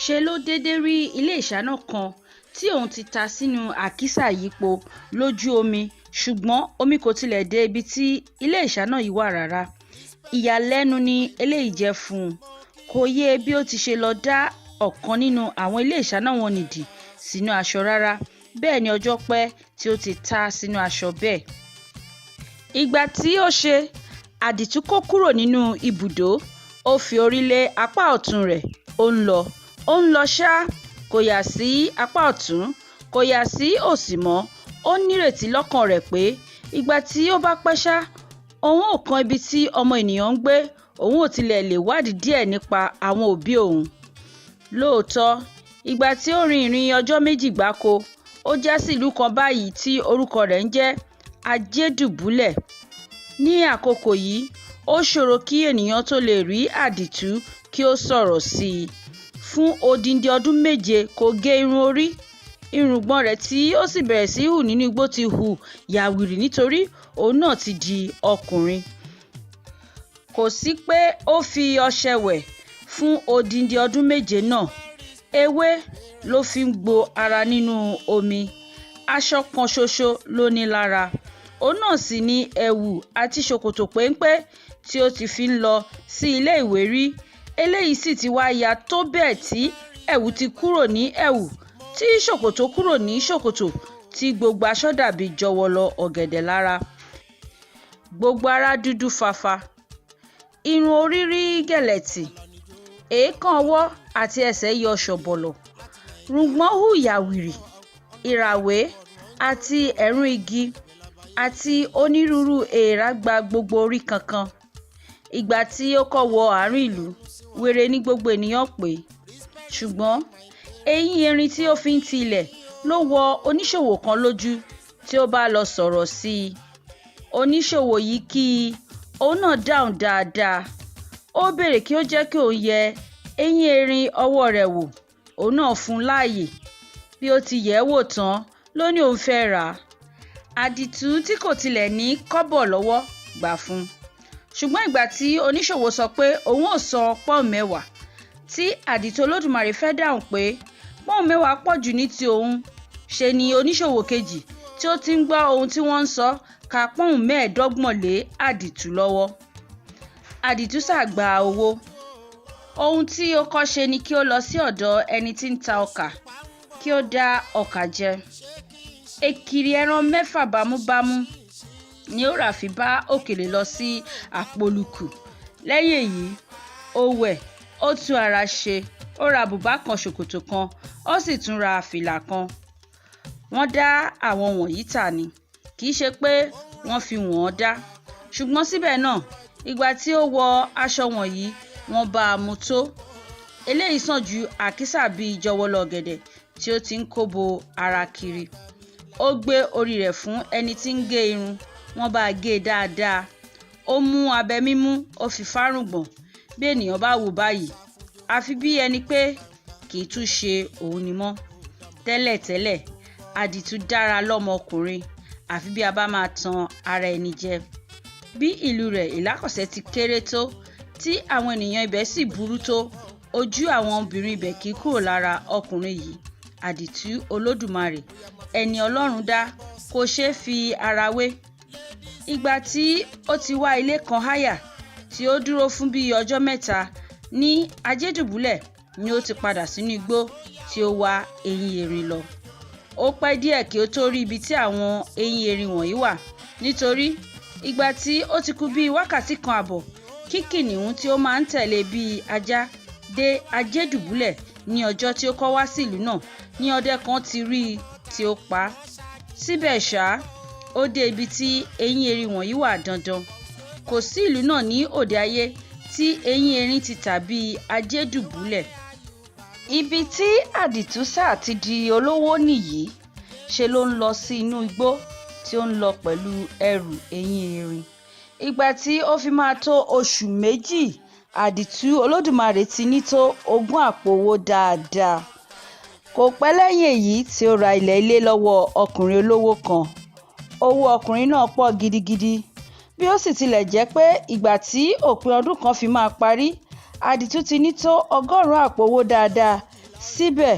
Ṣe ló déédé rí ilé ìṣáná kan tí òun ti ta sínú àkísà yípo lójú omi, ṣùgbọ́n omi kò tilẹ̀ dé ibi tí ilé ìṣáná yìí wà rárá. Ìyàlẹ́nu ni eléyìí jẹ́ fún un, kò yé e bí ó ti ṣe lọ da ọ̀kan nínú àwọn ilé ìṣáná wọ̀nnì dì sínú aṣọ rárá, bẹ́ẹ̀ ni ọjọ́ pẹ́ tí ó ti ta sínú aṣọ bẹ́ẹ̀. Ìgbà tí ó ṣe, Àdìtú kó kúrò nínú ibùdó, ó fi orí lé apá ọ̀tún rẹ̀, ó ń lọ, ó ń lọ ṣá, kò yà sí apá ọ̀tún, kò yà sí òsì mọ́, ó nírètí lọ́kàn rẹ̀ pé ìgbà tí ó bá pẹ́ ṣá, òun ó kan ibi tí ọmọ ènìyàn ń gbé, òun ó tilẹ̀ lè wádìí díẹ̀ nípa àwọn òbí òun. Lóòótọ́, ìgbà tí ó rin ìrìn ọjọ́ méjì gbáko, ó já sí ìlú kan báyìí tí orúkọ rẹ̀ ń jẹ́ Ajedùbúlẹ̀. Ní àkókò yìí, ó ṣòro kí ènìyàn tó lè rí Àdìtú kí ó sọ̀rọ̀ sí i. Fún odindi ọdún 7 kò gé irun orí, irùngbọ̀n rẹ̀ tí ó sì bẹ̀rẹ̀ sí hù nínú igbó ti hù yàwìrì nítorí òun náà ti di ọkùnrin. Kò sí pé ó fi ọṣẹ wẹ̀ fún odindi ọdún 7 náà, ewé ló fi ń gbo ara nínú omi, aṣọ kan ṣoṣo ló ní lára, òun náà sì ni ẹ̀wù àti ṣòkòtò péńpé tí ó ti fi ń lọ sí ilé ìwé rí, eléyìí sì ti wá ya tó bẹ́ẹ̀ tí ẹ̀wù ti kúrò ní ẹ̀wù, tí ṣòkòtò kúrò ní ṣòkòtò, tí gbogbo aṣọ dàbí jọ̀wọ̀lọ̀ ọ̀gẹ̀dẹ̀ lára. Gbogbo ara dúdú fafa, irun orí rí gẹ̀lẹ̀tì, èékán ọwọ́ àti ẹsẹ̀ yọ ṣọ̀bọ̀lọ̀, rùngbọ̀n hù yàwìrì, ìràwé àti ẹ̀rún igi àti onírúurú èèrà gba gbogbo orí kankan. Ìgbà tí ó kọ́ wọ àárín ìlú, wèrè ni gbogbo ènìyàn pè é, ṣùgbọ́n eyín erin tí ó fi ń ti ilẹ̀ ló wọ oníṣòwò kan lójú tí ó bá lọ sọ̀rọ̀ sí i. Oníṣòwò yìí kí i, òun náà dáhùn dáadáa. Ó béèrè kí ó jẹ́ kí òun yẹ eyín erin ọwọ́ rẹ̀ wò, òun náà fún un láàyè. Bí ó ti yẹ̀ ẹ́ wò tán ló ní òun fẹ́ rà á. Àdìtú tí kò tilẹ̀ ní kọ́bọ̀ lọ́wọ́ gbà fún un. Ṣùgbọ́n ìgbà tí oníṣòwò sọ pé òun ó san pọ́ùn 10, tí Àdìtú Olódùmarè fẹ́ dáhùn pé pọ́ùn 10 pọ̀ jù ní ti òun, ṣe ni oníṣòwò kejì tí ó ti ń gbọ́ ohun tí wọ́n ń sọ ka pọ́ùn 25 lé Àdìtú lọ́wọ́. Àdìtú sá gba owó. Ohun tí ó kọ́ ṣe ni kí ó lọ sí ọ̀dọ̀ ẹni tí ń ta ọkà, kí ó dá ọkà jẹ. Èkìrì ẹran 6 bámúbámú ni ó rà fi bá òkèlè lọ sí àpolùkù. Lẹ́yìn èyí, ó wẹ̀, ó tún ara ṣe, ó ra bùbá kan ṣòkòtò kan, ó sì tún ra fìlà kan. Wọ́n dá àwọn wọ̀nyí tà ni, kì í ṣe pé wọ́n fi wọ́n dá. Ṣùgbọ́n síbẹ̀ náà, ìgbà tí ó wọ aṣọ wọ̀nyí wọ́n bá a mu tó. Eléyìí sàn ju àkísà bíi jọ̀wọ̀lọ̀ ọ̀gẹ̀dẹ̀ tí ó ti ń kó bo ara kiri. Ó gbé orí rẹ̀ fún ẹni tí ń gé irun, wọ́n bá gé e dáadáa. Ó mú abẹ mímú, ó fi fárùngbọ̀n. Bí ènìyàn bá wò ó báyìí, àfi bí ẹni pé kì í tún ṣe òun ni mọ́. Tẹ́lẹ̀tẹ́lẹ̀, Àdìtú dára lọ́mọkùnrin, àfi bí a bá máa tan ara ẹni jẹ. Bí ìlú rẹ̀ Ìlákọ̀sẹ̀ ti kéré tó, tí àwọn ènìyàn ibẹ̀ sì burú tó, ojú àwọn obìnrin ibẹ̀ kì í kúrò lára ọkùnrin yìí, Àdìtú Olódùmarè, ẹni Ọlọ́run dá kò ṣe é fi ara wé. Ìgbà tí ó ti wá ilé kan háyà tí ó dúró fún bíi ọjọ́ mẹ́ta ní Ajedùbúlẹ̀ ni ó ti padà sínú igbó tí ó wá eyín erin lọ. Ó pẹ́ díẹ̀ kí ó tó rí ibi tí àwọn eyín erin wọ̀nyí wà, nítorí ìgbà tí ó ti kù bíi wákàtí kan àbọ̀ kí kìnìún tí ó máa ń tẹ̀lé bíi ajá dé Ajedùbúlẹ̀ ní ọjọ́ tí ó kọ́ wá sí ìlú náà ní ọdẹ kan ti rí i tí ó pa á. Síbẹ̀ ṣá, ó dé ibi tí eyín erin wọ̀nyí wà dandan. Kò sí ìlú náà ní òde ayé tí eyín erin ti tà bíi Ajedùbúlẹ̀. Ibi tí Àdìtú sá ti di olówó nìyí, ṣe ló ń lọ sí inú igbó tí ó ń lọ pẹ̀lú ẹrù eyín erin. Ìgbà tí ó fi máa tó oṣù 2, Àdìtú Olódùmarè ti ní tó ogún àpò owó dáadáa. Kò pẹ́ lẹ́yìn èyí tí ó ra ilẹ̀ ilé lọ́wọ́ ọkùnrin olówó kan. Owó ọkùnrin náà pọ̀ gidigidi, bí ó sì tilẹ̀ jẹ́ pé ìgbà tí òpin ọdún kan fi máa parí, Àdìtú ti ní tó 100 àpò owó dáadáa, síbẹ̀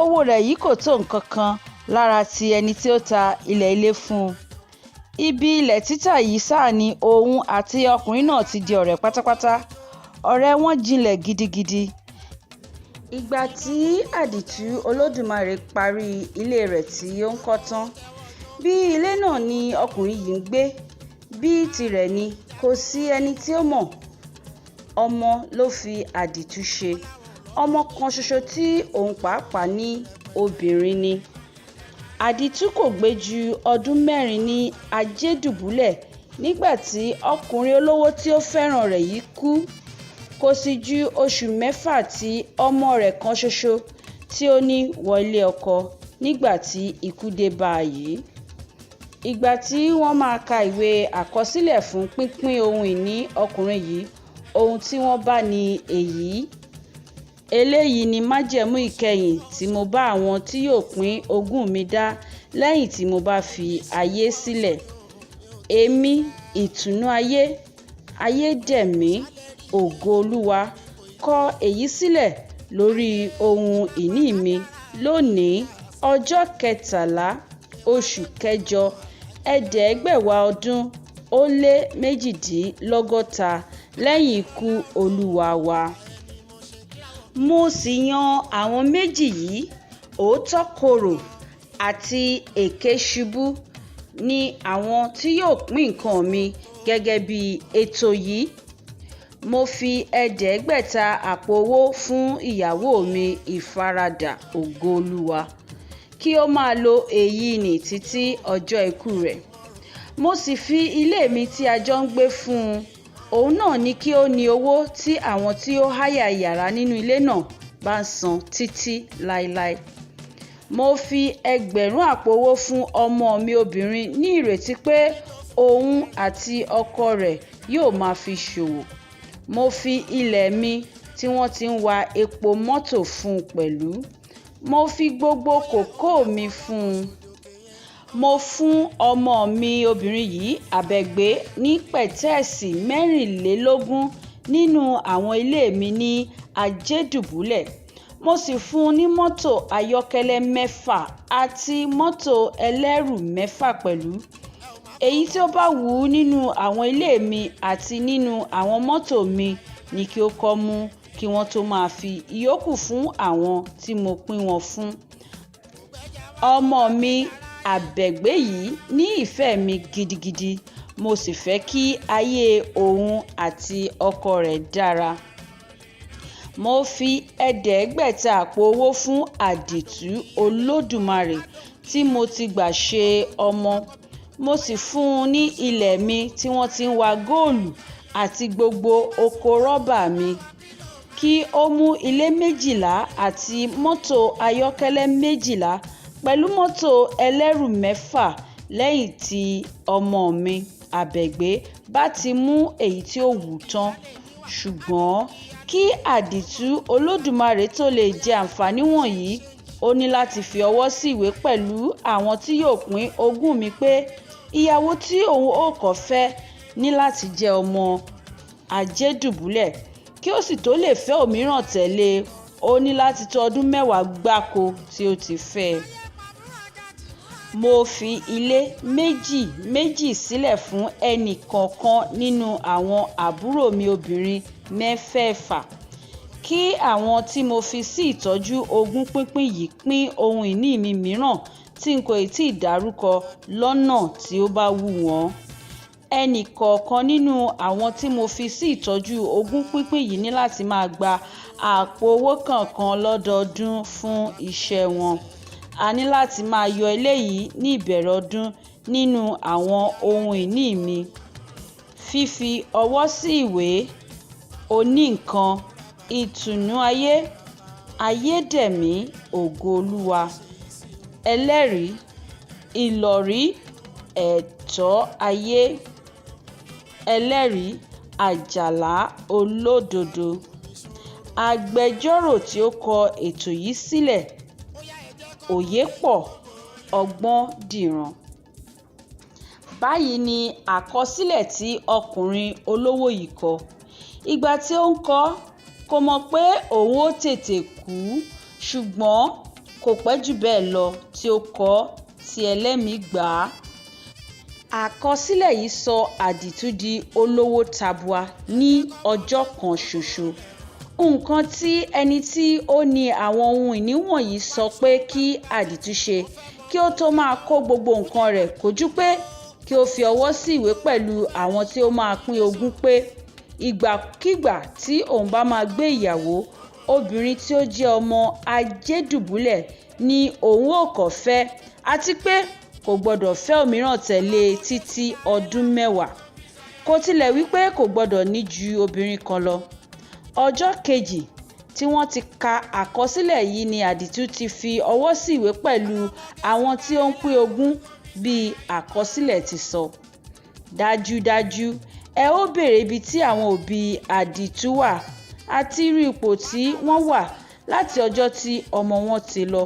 owó rẹ̀ yìí kò tó nǹkankan lára ti ẹni tí ó ta ilẹ̀ ilé fún un. Ibi ilẹ̀ títà yìí ṣáà ni òun àti ọkùnrin náà ti di ọ̀rẹ́ pátápátá, ọ̀rẹ́ wọn jinlẹ̀ gidigidi. Ìgbà tí Àdìtú Olódùmarè parí ilé rẹ̀ tí ó ń kọ́ tán, bí ilé náà ni ọkùnrin yìí ń gbé, bí tirẹ̀ ni, kò sí ẹni tí ó mọ̀. Ọmọ ló fi Àdìtú ṣe, ọmọ kan ṣoṣo tí òun pàápàá ní obìnrin ni. Àdìtú kò gbé ju ọdún mẹ́rin ní Ajedùbúlẹ̀ nígbà tí ọkùnrin olówó tí ó fẹ́ràn rẹ̀ yìí kú, kò sì ju oṣù mẹ́fà tí ọmọ rẹ̀ kan ṣoṣo tí ó ní wọ ilé ọkọ nígbà tí ikú dé bá a yìí. Ìgbà tí wọ́n máa ka ìwé àkọsílẹ̀ fún pínpín ohun ìní ọkùnrin yìí, ohun tí wọ́n bá ní èyí. Eléyìí ni májẹ̀mú ìkẹyìn tí mo bá àwọn tí yóò pín ogún mi dá lẹ́yìn tí mo bá fi ayé sílẹ̀. Èmi, Ìtùnú ayé, Ayédèmí, Ògo Olúwa, kọ èyí sílẹ̀ lórí ohun ìní mi lónìí ọjọ́ 13 oṣù kẹjọ 1938 lẹ́yìn ikú olúwa wa. Mo sì yan àwọn méjì yìí, Òótọ́korò àti Èkéṣubú, ní àwọn tí yóò pín nǹkan mi gẹ́gẹ́ bí ètò yìí. Mo fi 500 àpò owó fún ìyàwó mi Ìfaradà Ògo Olúwa kí ó máa lo èyí nì títí ọjọ́ ikú rẹ̀. Mo sì fi ilé mi tí a jọ ń gbé fún un, òun náà ni kí ó ní owó tí àwọn tí ó háyà yàrá nínú ilé náà bá ń san títí láéláé. Mo fi 2000 àpò owó fún ọmọ mi obìnrin ní ìrètí pé òun àti ọkọ rẹ̀ yóò máa fi ṣòwò. Mo fi ilẹ̀ mi tí wọ́n ti ń wa epo mọ́tò fún un pẹ̀lú. Mo fi gbogbo kòkó mi fún un. Mo fún ọmọ mi obìnrin yìí Àbẹ̀gbé ní pẹ̀tẹ́ẹ̀sì 24 nínú àwọn ilé mi ní Ajedùbúlẹ̀. Mo sì fún un ní mọ́tò ayọ́kẹ́lẹ́ mẹ́fà àti mọ́tò ẹlẹ́rù mẹ́fà pẹ̀lú. Èyí tí ó bá wù ú nínú àwọn ilé mi àti nínú àwọn mọ́tò mi ni kí ó kọ́ mú kí wọ́n tó máa fi ìyókù fún àwọn tí mo pín wọn fún. Ọmọ mi Àbẹ̀gbé yìí ní ìfẹ́ mi gidigidi, mo sì fẹ́ kí ayé òun àti ọkọ rẹ̀ dára. Mo fi 500 àpò owó fún Àdìtú Olódùmarè tí mo ti gbà ṣe ọmọ. Mo sì fún un ní ilẹ̀ mi tí wọ́n ti ń wa góòlù àti gbogbo oko rọ́bà mi. Kí ó mú ilé 12 àti mọ́tò ayọ́kẹ́lẹ́ 12 pẹ̀lú mọ́tò ẹlẹ́rù mẹ́fà lẹ́yìn tí ọmọ mi Àbẹ̀gbé bá ti mú èyí tí ó wù ú tán. Ṣùgbọ́n kí Àdìtú Olódùmarè tó lè jẹ àǹfààní wọ̀nyí, ó ní láti fi ọwọ́ sí ìwé pẹ̀lú àwọn tí yóò pín ogún mi pé ìyàwó tí òun ó kọ́ fẹ́ ní láti jẹ́ ọmọ Ajedùbúlẹ̀ kí ó sì tó lè fẹ́ òmíràn tẹ̀lé e, ó ní láti tó ọdún mẹ́wàá gbáko tí ó ti fẹ́ ẹ. Mo fi ilé méjì méjì sílẹ̀ fún ẹnì kọ̀ọ̀kan nínú àwọn àbúrò mi obìnrin mẹ́fẹ̀ẹ̀fà. Kí àwọn tí mo fi sí ìtọ́jú ogún pínpín yìí pín ohun ìní mi mìíràn tí n kò ì tíì dárúkọ lọ́nà tí ó bá wù wọ́n. Ẹnì kọ̀ọ̀kan nínú àwọn tí mo fi sí ìtọ́jú ogún pínpín yìí ní láti máa gba àpò owó kọ̀ọ̀kan lọ́dọọdún fún iṣẹ́ wọn. A ní láti máa yọ eléyìí ní ìbẹ̀rẹ̀ ọdún nínú àwọn ohun ìní mi. Fífi ọwọ́ sí ìwé oníǹkan Ìtùnú ayé, Ayédèmí Ògo Olúwa. Ẹlẹ́rìí, Ìlọ̀rí Ẹ̀tọ́ ayé. Ẹlẹ́rìí, Àjàlá Olódodo. Agbẹjọ́rò tí ó kọ ètò yìí sílẹ̀, Òyepọ̀ Ọgbọ́ndìran. Báyìí ni àkọsílẹ̀ tí ọkùnrin olówó yìí kọ. Ìgbà tí ó ń kọ ọ́, Kò mọ̀ pé òun ó tètè kú, ṣùgbọ́n kò pẹ́ jù bẹ́ẹ̀ lọ tí ó kọ ọ́ tí ẹlẹ́mìí gbà á. Àkọsílẹ̀ yìí sọ Àdìtú di olówó tabua ní ọjọ́ kan ṣoṣo. Nǹkan tí ẹni tí ó ní àwọn ohun ìní wọ̀nyí sọ pé kí Àdìtú ṣe kí ó tó máa kó gbogbo nǹkan rẹ̀ kò ju pé kí ó fi ọwọ́ sí ìwé pẹ̀lú àwọn tí ó máa pín ogún pé ìgbàkígbà tí òun bá máa gbé ìyàwó, obìnrin tí ó jẹ́ ọmọ Ajédùbúlẹ̀ ni òun ó kọ́ fẹ́, àti pé kò gbọdọ̀ fẹ́ òmíràn tẹ̀lé e títí ọdún 10. Kò tilẹ̀ wí pé kò gbọdọ̀ ní ju obìnrin kan lọ. Ọjọ́ kejì tí wọ́n ti ka àkọsílẹ̀ yìí ni Àdìtú ti fi ọwọ́ sí ìwé pẹ̀lú àwọn tí ó ń pín ogún bí àkọsílẹ̀ ti sọ. Dájúdájú, ẹ ó béèrè ibi tí àwọn òbí Àdìtú wà àti irú ipò tí wọ́n wà láti ọjọ́ tí ọmọ wọn ti lọ.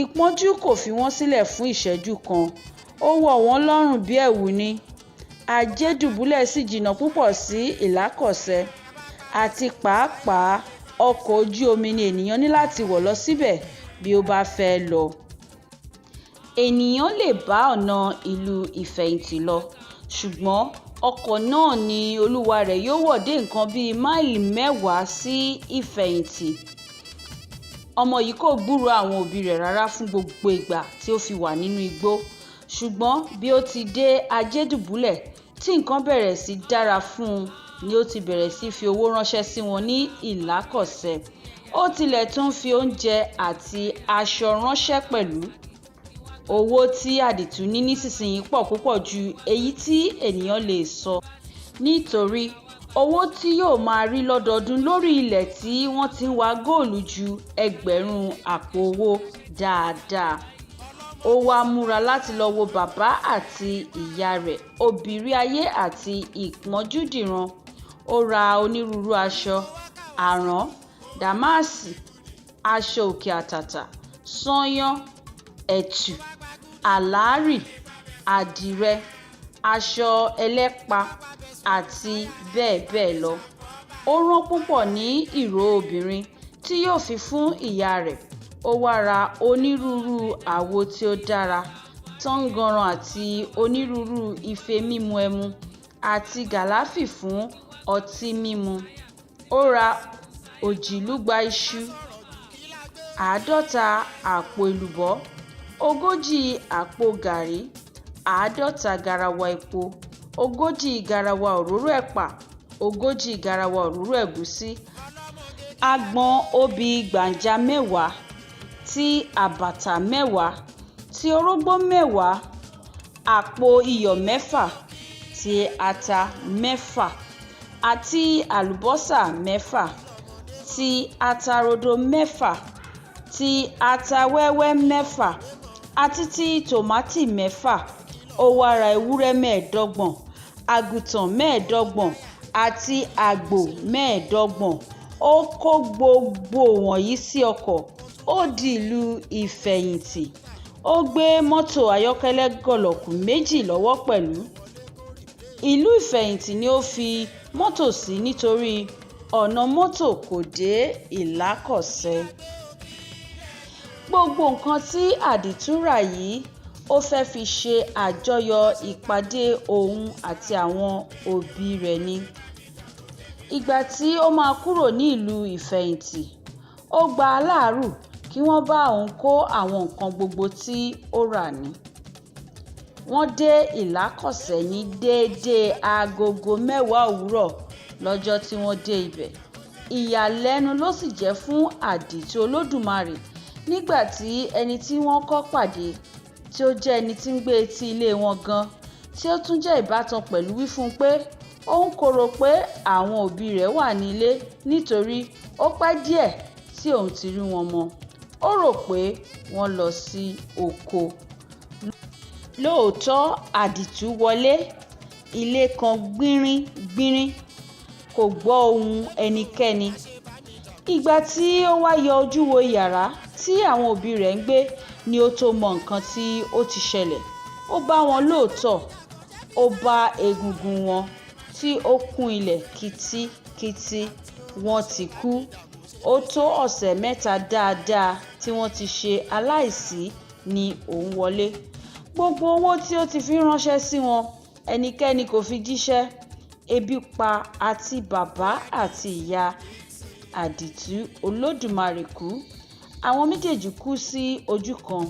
Ìpọ́njú kò fi wọ́n sílẹ̀ fún ìṣẹ́jú kan, ó wọ̀ wọ́n lọ́rùn bí ẹ̀wù ni. Ajedùbúlẹ̀ sì jìnnà púpọ̀ sí Ìlákọ̀sẹ̀, àti pàápàá ọkọ̀ ojú omi ni ènìyàn ní láti wọ̀ lọ síbẹ̀ bí ó bá fẹ́ lọ. Ènìyàn lè bá ọ̀nà ìlú Ìfẹ̀yìntì lọ, ṣùgbọ́n ọkọ̀ náà ni olúwa rẹ̀ yóò wọ̀ dé nǹkan bíi máìlì 10 sí Ìfẹ̀yìntì. Ọmọ yìí kò gbúròó àwọn òbí rẹ̀ rárá fún gbogbo ìgbà tí ó fi wà nínú igbó, ṣùgbọ́n bí ó ti dé Ajedùbúlẹ̀ tí nǹkan bẹ̀rẹ̀ sí dára fún un ni ó ti bẹ̀rẹ̀ sí fi owó ránṣẹ́ sí wọn ní Ìlákọ̀sẹ̀. Ó tilẹ̀ tún ń fi oúnjẹ àti aṣọ ránṣẹ́ pẹ̀lú. Owó tí Àdìtú ní nísinsìnyí pọ̀ púpọ̀ ju èyí tí ènìyàn lè sọ, nítorí owó tí yóò máa rí lọ́dọọdún lórí ilẹ̀ tí wọ́n ti ń wa góòlù ju ẹgbẹ̀rún àpò owó dáadáa. Ó wá múra láti lọ wo bàbá àti ìyá rẹ̀ Obìrí ayé àti Ìpọ́njúdìran. Ó ra onírúurú aṣọ, àrán, dàmáàsì, aṣọ òkè àtàtà, sányán, ẹ̀tù, àlàárì, àdìrẹ, aṣọ ẹlẹ́pà àti bẹ́ẹ̀ bẹ́ẹ̀ lọ. Ó rán púpọ̀ ní ìró obìnrin tí yóò fi fún ìyá rẹ̀. Ó wá ra onírúurú àwo tí ó dára, tánnganran àti onírúurú ife mímu ẹmu àti gàláfì fún ọtí mímu. Ó ra òjìlúgba iṣu, 50 àpò èlùbọ́, 40 àpò gàárì, 50 garawa epo, 40 garawa òróró ẹ̀pà, 40 garawa òróró ẹ̀gúsí, agbọ̀n obì gbàǹjà 10, ti àbàtà 10, ti orógbó 10, àpò iyọ̀ 6, ti ata 6, àti àlùbọ́sà 6, ti ata rodo 6, ti ata wẹ́wẹ́ 6, àti ti tòmátì 6. Ó wá ra ewúrẹ́ 25, àgùntàn 25 àti àgbò 25. Ó kó gbogbo wọ̀nyí sí ọkọ̀, ó di ìlú Ìfẹ̀yìntì. Ó gbé mọ́tò ayọ́kẹ́lẹ́ gọ̀lọ̀kù 2 lọ́wọ́ pẹ̀lú. Ìlú Ìfẹ̀yìntì ni ó fi mọ́tò sí nítorí ọ̀nà mọ́tò kò dé Ìlákọ̀sẹ̀. Gbogbo nǹkan tí Àdìtú rà yìí, ó fẹ́ fi ṣe àjọyọ̀ ìpàdé òun àti àwọn òbí rẹ̀ ni. Ìgbà tí ó máa kúrò ní ìlú Ìfẹ̀yìntì, ó gba aláàárù kí wọ́n bá òun kó àwọn nǹkan gbogbo tí ó rà ni. Wọ́n dé Ìlákọ̀sẹ̀ ní déédé agogo 10 òwúrọ̀ lọ́jọ́ tí wọ́n dé ibẹ̀. Ìyàlẹ́nu ló sì jẹ́ fún Àdìtú Olódùmarè nígbà tí ẹni tí wọ́n kọ́ pàdé, tí ó jẹ́ ẹni tí ń gbé etí ilé wọn gan-an, tí ó tún jẹ́ ìbátan pẹ̀lú wí fún un pé òun kò rò pé àwọn òbí rẹ̀ wà nílé nítorí ó pẹ́ díẹ̀ tí òun ti rí wọn mọ́. Ó rò pé wọ́n lọ sí oko. Lóòótọ́ Àdìtú wọlé, ilé kan gbìnrín-gbinrin, kò gbọ́ ohùn ẹnikẹ́ni. Ìgbà tí ó wá yọ ojú wo yàrá tí àwọn òbí rẹ̀ ń gbé ni ó tó mọ nǹkan tí ó ti ṣẹlẹ̀. Ó bá wọn lóòótọ́, ó bá egungun wọn tí ó kún ilẹ̀ kìtìkìtì. Wọ́n ti kú. Ó tó ọ̀sẹ̀ 3 dáadáa tí wọ́n ti ṣe aláìsí ní òun wọlé. Gbogbo owó tí ó ti fi ránṣẹ́ sí wọn, ẹnikẹ́ni kò fi jíṣẹ́. Ebi pa àti bàbá àti ìyá Àdìtú Olódùmarè kú. Àwọn méjèèjì kú sí ojú kan.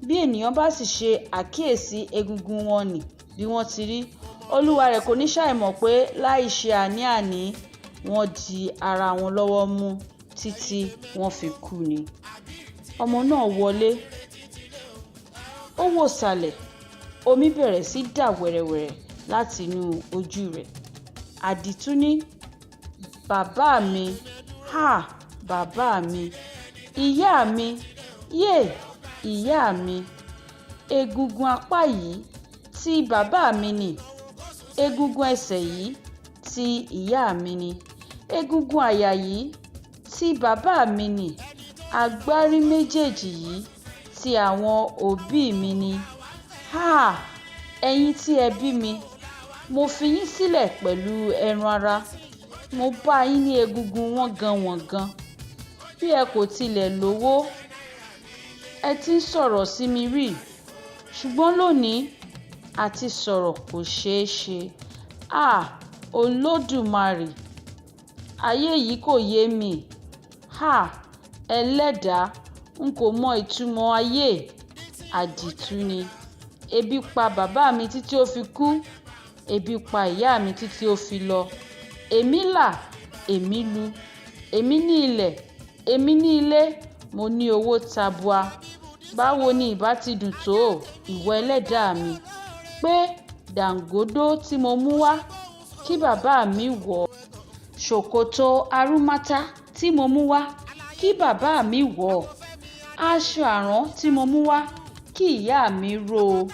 Bí ènìyàn bá sì ṣe àkíyèsí egungun wọn nì bí wọ́n ti rí, olúwa rẹ̀ kò ní ṣàìmọ̀ pé láì ṣe àní-àní, wọ́n di ara wọn lọ́wọ́ mú títí wọ́n fi kú ni. Ọmọ náà wọlé. Ó wòsàlẹ̀, omi bẹ̀rẹ̀ sí dà wẹ̀rẹ̀wẹ̀rẹ̀ láti inú ojú rẹ̀. Àdìtú ní, "Bàbá mi, háà bàbá mi, ìyá mi, yé ìyá mi. Egungun apá yìí ti bàbá mi ni, egungun ẹsẹ̀ yìí ti ìyá mi ni, egungun àyà yìí ti bàbá mi ni, agbárí méjèèjì yìí ti àwọn òbí mi ni. Háà, ẹ̀yin tí ẹ bí mi, mo fi yín sílẹ̀ pẹ̀lú ẹran ara, mo bá yín ní egungun wọ́nganwọ̀ngan. Bí ẹ kò tilẹ̀ lówó, ẹ ti ń sọ̀rọ̀ sí mi rí, ṣùgbọ́n lónìí, àti sọ̀rọ̀ kò ṣeé ṣe. Háà, Olódùmarè, ayé yìí kò yé mi. Háà, ẹlẹ́dàá, n kò mọ ìtumọ̀ ayé." Àdìtú ní, "Ebi pa bàbá mi títí ó fi kú, ebi pa ìyá mi títí ó fi lọ. Èmi là, èmi lu, èmi ní ilẹ̀, èmi ní ilé, mo ní owó tabua. Báwo ni ìbá ti dùn tó, ìwọ ẹlẹ́dàá mi, pé dàńgódó tí mo mú wá kí bàbá mi wọ̀, ṣòkòtò arúmátá tí mo mú wá kí bàbá mi wọ̀, aṣọ àrán tí mo mú wá kí ìyá mi ró o,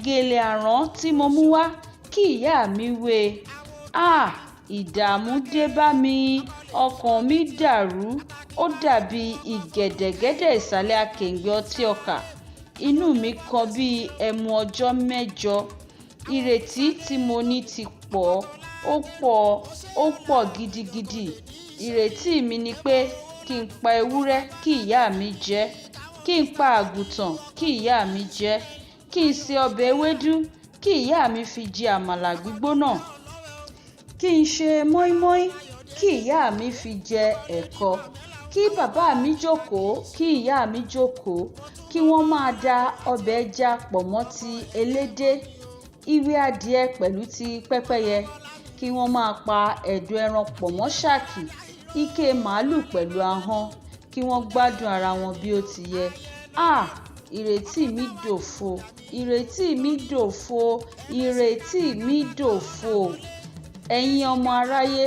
gèlè àrán tí mo mú wá kí ìyá mi wé e. Háà, ìdààmú dé bá mi, ọkàn mi dàrú, ó dàbí ìgẹ̀dẹ̀gẹ̀dẹ̀ ìsàlẹ̀ akèrègbè ọtí ọkà. Inú mi kan bí ẹmu ọjọ́ mẹ́jọ. Ìrètí tí mo ní ti pọ̀, ó pọ̀, ó pọ̀ gidigidi. Ìrètí mi ni pé kí n pa ewúrẹ́ kí ìyá mi jẹ, kí n pa àgùntàn kí ìyá mi jẹ, kí n se ọbẹ̀ ewédú kí ìyá mi fi jẹ àmàlà gbígbóná, kí n ṣe mọ́ímọ́í kí ìyá mi fi jẹ ẹ̀kọ, kí bàbá mi jókòó, kí ìyá mi jókòó, kí wọ́n máa da ọbẹ̀ ẹja pọ̀ mọ́ ti elédé, ìwé adìẹ pẹ̀lú ti pẹ́pẹ́yẹ, kí wọ́n máa pa ẹ̀dọ̀ ẹran pọ̀ mọ́ ṣàkì, ike màlúù pẹ̀lú ahọ́n, kí wọ́n gbádùn ara wọn bí ó ti yẹ. Háà, ìrètí mi dòfo, ìrètí mi dòfo, ìrètí mi dòfo. Ẹ̀yin ọmọ aráyé,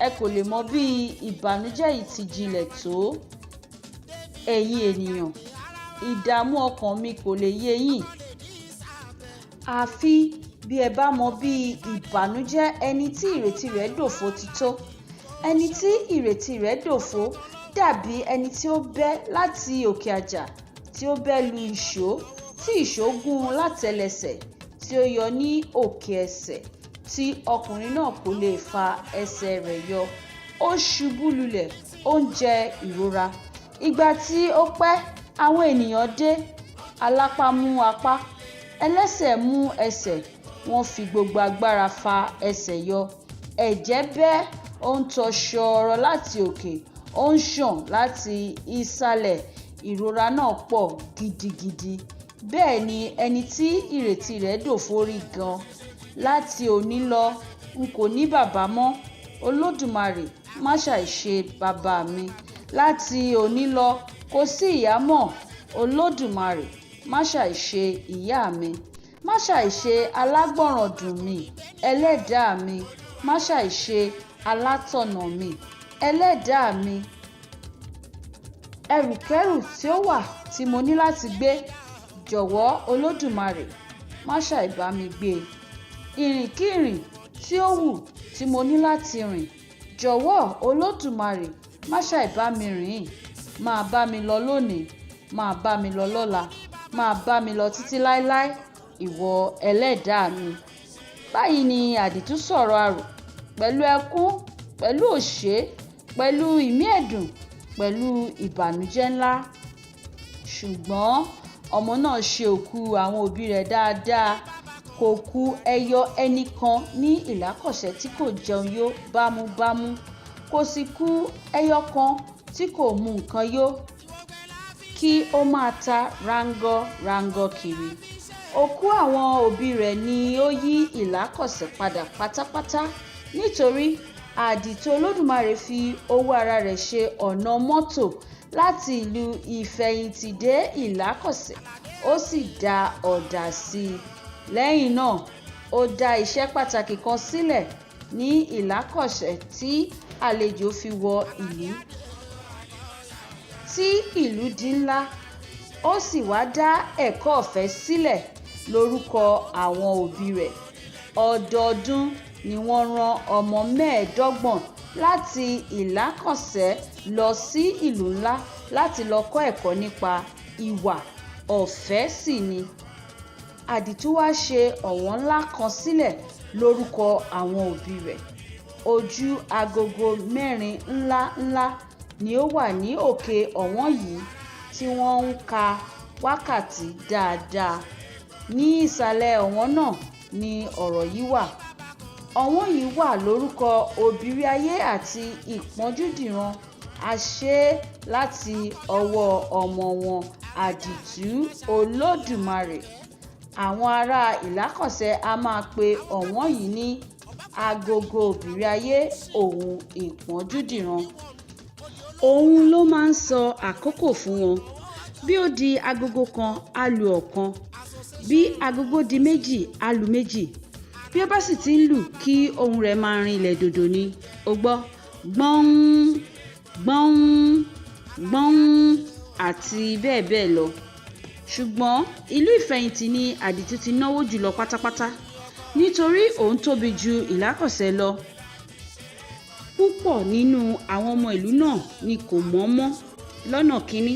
ẹ kò lè mọ bí ìbànújẹ́ yìí ti jinlẹ̀ tó. Ẹ̀yin ènìyàn, ìdààmú ọkàn mi kò lè yé yín. Àfi bí ẹ bá mọ bí ìbànújẹ́ ẹni tí ìrètí rẹ̀ dòfo ti tó. Ẹni tí ìrètí rẹ̀ dòfo dàbí ẹni tí ó bẹ́ láti òkè àjà, tí ó bẹ́ lu ìṣó, tí ìṣó gún un látẹ́lẹsẹ̀, tí ó yọ ní òkè ẹsẹ̀, tí ọkùnrin náà kò lè fa ẹsẹ̀ rẹ̀ yọ. Ó ṣubú lulẹ̀, ó ń jẹ ìrora. Ìgbà tí ó pẹ́, àwọn ènìyàn dé. Alápá mú apá, ẹlẹ́sẹ̀ mú ẹsẹ̀, wọ́n fi gbogbo agbára fa ẹsẹ̀ yọ. Ẹ̀jẹ̀ bẹ́, ó ń tọ ṣọọrọ láti òkè, ó ń sàn láti ìsàlẹ̀. Ìrora náà pọ̀ gidigidi. Bẹ́ẹ̀ ni ẹni tí ìrètí rẹ̀ dòfo rí gan. Láti òní lọ, n kò ní bàbá mọ́. Olódùmarè, má ṣàì ṣe bàbá mi. Láti òní lọ, kò sí ìyá mọ́. Olódùmarè, má ṣàì ṣe ìyá mi. Má ṣàì ṣe alágbọ̀ràndùn mi, ẹlẹ́dàá mi. Má ṣàì ṣe alátọ̀nà mi, ẹlẹ́dàá mi. Ẹrùkẹ́rù tí ó wà tí mo ní láti gbé, jọ̀wọ́ Olódùmarè, má ṣàì bá mi gbé. Ìrìnkírìn tí ó wù tí mo ní láti rìn, jọ̀wọ́ Olódùmarè, má ṣàì bá mi rìn. Máa bá mi lọ lónìí, máa bá mi lọ lọ́la, máa bá mi lọ títí láéláé, ìwọ ẹlẹ́dàá mi. Báyìí ni Àdìtú sọ̀rọ̀ arò pẹ̀lú ẹkún, pẹ̀lú òṣé. pẹ̀lú ìmí ẹ̀dùn pẹ̀lú ìbànújẹ́ ńlá. Ṣùgbọ́n ọmọ náà ṣe òkú àwọn òbí rẹ̀ dáadáa. Kò ku ẹyọ ẹnìkan ní Ìlákọ̀sẹ̀ tí kò jẹun yó bámúbámú, kò sì ku ẹyọ kan tí kò mu nǹkan yó kí ó máa ta rángọ́-rángọ́ kiri. Òkú àwọn òbí rẹ̀ ni ó yí Ìlákọ̀sẹ̀ padà pátápátá, nítorí Àdìtú Olódùmarè fi owó ara rẹ̀ ṣe ọ̀nà mọ́tò láti ìlú Ìfẹ̀yìntì dé Ìlákọ̀sẹ̀, ó sì dá ọ̀dà sí i. Lẹ́yìn náà, ó dá iṣẹ́ pàtàkì kan sílẹ̀ ní Ìlákọ̀sẹ̀ tí àlejò fi wọ ìlú, tí ìlú di ńlá, ó sì wá dá ẹ̀kọ́ ọ̀fẹ́ sílẹ̀ lórúkọ àwọn òbí rẹ̀. Ọdọọdún ni wọ́n rán ọmọ 25 láti Ìlákọ̀sẹ̀ lọ sí ìlú ńlá láti lọ kọ́ ẹ̀kọ́ nípa ìwà, ọ̀fẹ́ sì ni. Àdìtú wá ṣe ọ̀wọ̀n ńlá kan sílẹ̀ lórúkọ àwọn òbí rẹ̀. Ojú agogo mẹ́rin ńlá ńlá ni ó wà ní òkè ọ̀wọ̀n yìí tí wọ́n ń ka wákàtí dáadáa. Ní ìsàlẹ̀ ọ̀wọ̀n náà ni ọ̀rọ̀ yìí wà. Ọ̀wọ̀n yìí wà lórúkọ Òbíríayé àti Ìpọ́njúdìran. A ṣe é láti ọwọ́ ọmọ wọn Àdìtú Olódùmarè. Àwọn ará Ìlákọ̀sẹ̀ a máa pe ọ̀wọ̀n yìí ní Agogo Òbíríayé òun Ìpọ́njúdìran. Òun ló máa ń sọ àkókò fún wọn. Bí ó di agogo kan, á lu ọ̀kan. Bí agogo di méjì, á lu méjì. Bí ó bá sì ti ń lù kí ohùn rẹ̀ máa rinlẹ̀ dòdò ni. O gbọ́ gbọ́n, gbọ́n, gbọ́n àti bẹ́ẹ̀ bẹ́ẹ̀ lọ. Ṣùgbọ́n ìlú Ìfẹ̀yìntì ni Àdìtú ti náwó jùlọ pátápátá, nítorí òun tóbi ju Ìlákọ̀sẹ̀ lọ. Púpọ̀ nínú àwọn ọmọ ìlú náà ni kò mọ̀ ọ́n mọ́. Lọ́nà kínní,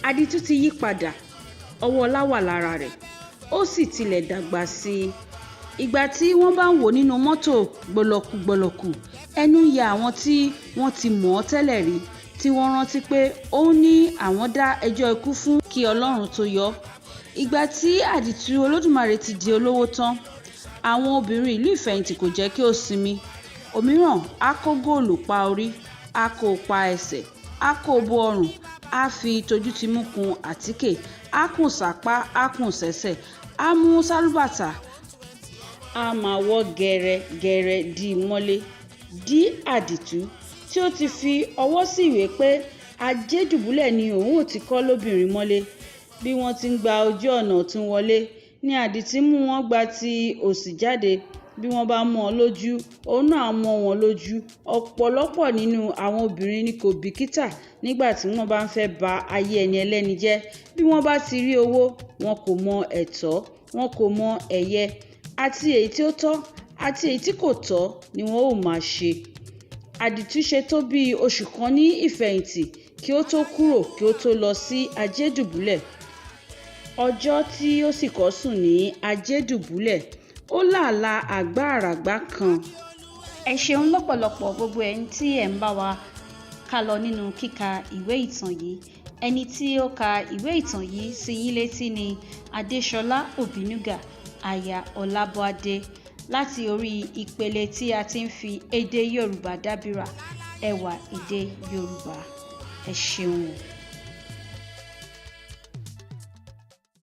Àdìtú ti yí padà, ọwọ́ ọlá wà lára rẹ̀, ó sì tilẹ̀ dàgbà sí i. Ìgbà tí wọ́n bá ń wò ó nínú mọ́tò gbọlọkú-gbọlọkù, ẹnu ń ya àwọn tí wọ́n ti mọ̀ ọ́n tẹ́lẹ̀ rí, tí wọ́n rántí pé òun ni àwọn dá ẹjọ́ ikú fún kí Ọlọ́run tó yọ ọ́. Ìgbà tí Àdìtú Olódùmarè ti di olówó tán, àwọn obìnrin ìlú Ìfẹ̀yìntì kò jẹ́ kí ó sinmi. Òmíràn á kó góòlù pa orí, á kó o pa ẹsẹ̀, á kó o bo ọrùn, á fi tojútimú kun àtíkè, á kùn sápá, á kùn sẹ́sẹ̀, á mú sálúbàtà, á máa wọ́ gẹrẹ-gẹrẹ dí i mọ́lé. Dí Àdìtú tí ó ti fi ọwọ́ sí ìwé pé Ajédùbúlẹ̀ ni òun ó ti kọ́ lóbìnrin mọ́lé. Bí wọ́n ti ń gba ojú ọ̀nà ọ̀tún wọlé ni Àdìtú mú wọn gba ti òsì jáde. Bí wọ́n bá mọ́ ọ lójú, òun náà á mọ́ wọn lójú. Ọ̀pọ̀lọpọ̀ nínú àwọn obìnrin ni kò bìkítà nígbà tí wọ́n bá ń fẹ́ ba ayé ẹni ẹlẹ́ni jẹ́. Bí wọ́n bá ti rí owó, wọn kò mọ ẹ̀tọ́, wọn kò mọ ẹ̀yẹ, àti èyí tí ó tọ́ àti èyí tí kò tọ́ ni wọn ó máa ṣe. Àdìtú ṣe tó bí oṣù kan ní Ìfẹ̀yìntì kí ó tó kúrò kí ó tó lọ sí Ajédùbúlẹ̀. Ọjọ́ tí ó sì kọ́ sùn ní Ajédùbúlẹ̀, ó lá àlá àgbáàràgbá kan. Ẹ ṣeun lọ́pọ̀lọpọ̀ gbogbo ẹ̀yin tí ẹ̀ ń bá wa ká lọ nínú kíka ìwé ìtàn yìí. Ẹni tí ó ka ìwé ìtàn yìí sí yín létí ni Adéṣọlá Òbínúgà, aya Ọlábọ́adé, láti orí ìpele tí a ti ń fi èdè Yorùbá dábìrà, ẹwà èdè Yorùbá. Ẹ ṣeun o.